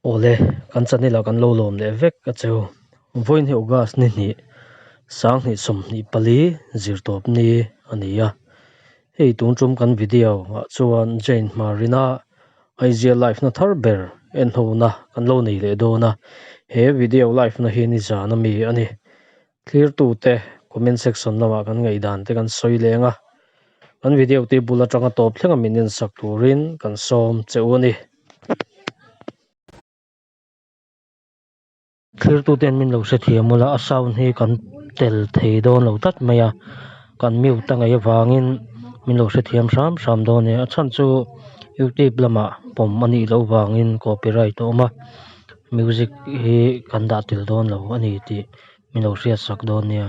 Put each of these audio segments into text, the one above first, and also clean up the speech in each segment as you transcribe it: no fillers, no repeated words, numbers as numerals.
Awle, kan channel ah kan lo lawm leh vek a cheu. Vawiin hi August ni hnih, 2024 zirtawp ni a ni a. Hei tun tum kan video ah chuan Jane Hmarina Aizia live na thar ber en hona kan lo nei leh dawn a. He video live na hi nizan ami a ni. Thlirtute comment section lamah kan ngaihdan te kan sawi leng a. Kan video te bul atanga tawp thlenga min ensak turin kan sawm che u a ni. Thlirtute an min lo hrethiam ula a sound hi kan tel thei dawn lo tlat mai a, kan mute a ngaih avangin min lo hrethiam hram hram dawn a ni. A chhan chu youtube lamah pawm a nih loh vangin copyright a awm a, music hi kan dah tel dawn lo a ni tih min lo hriatsak dawn nia.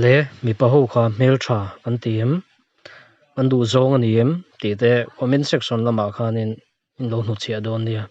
Le mipa ho kha hmeltha kan ti em an duh zawng a ni em tih te comment section lamah khanin in lo hnuchhiah dawn nia.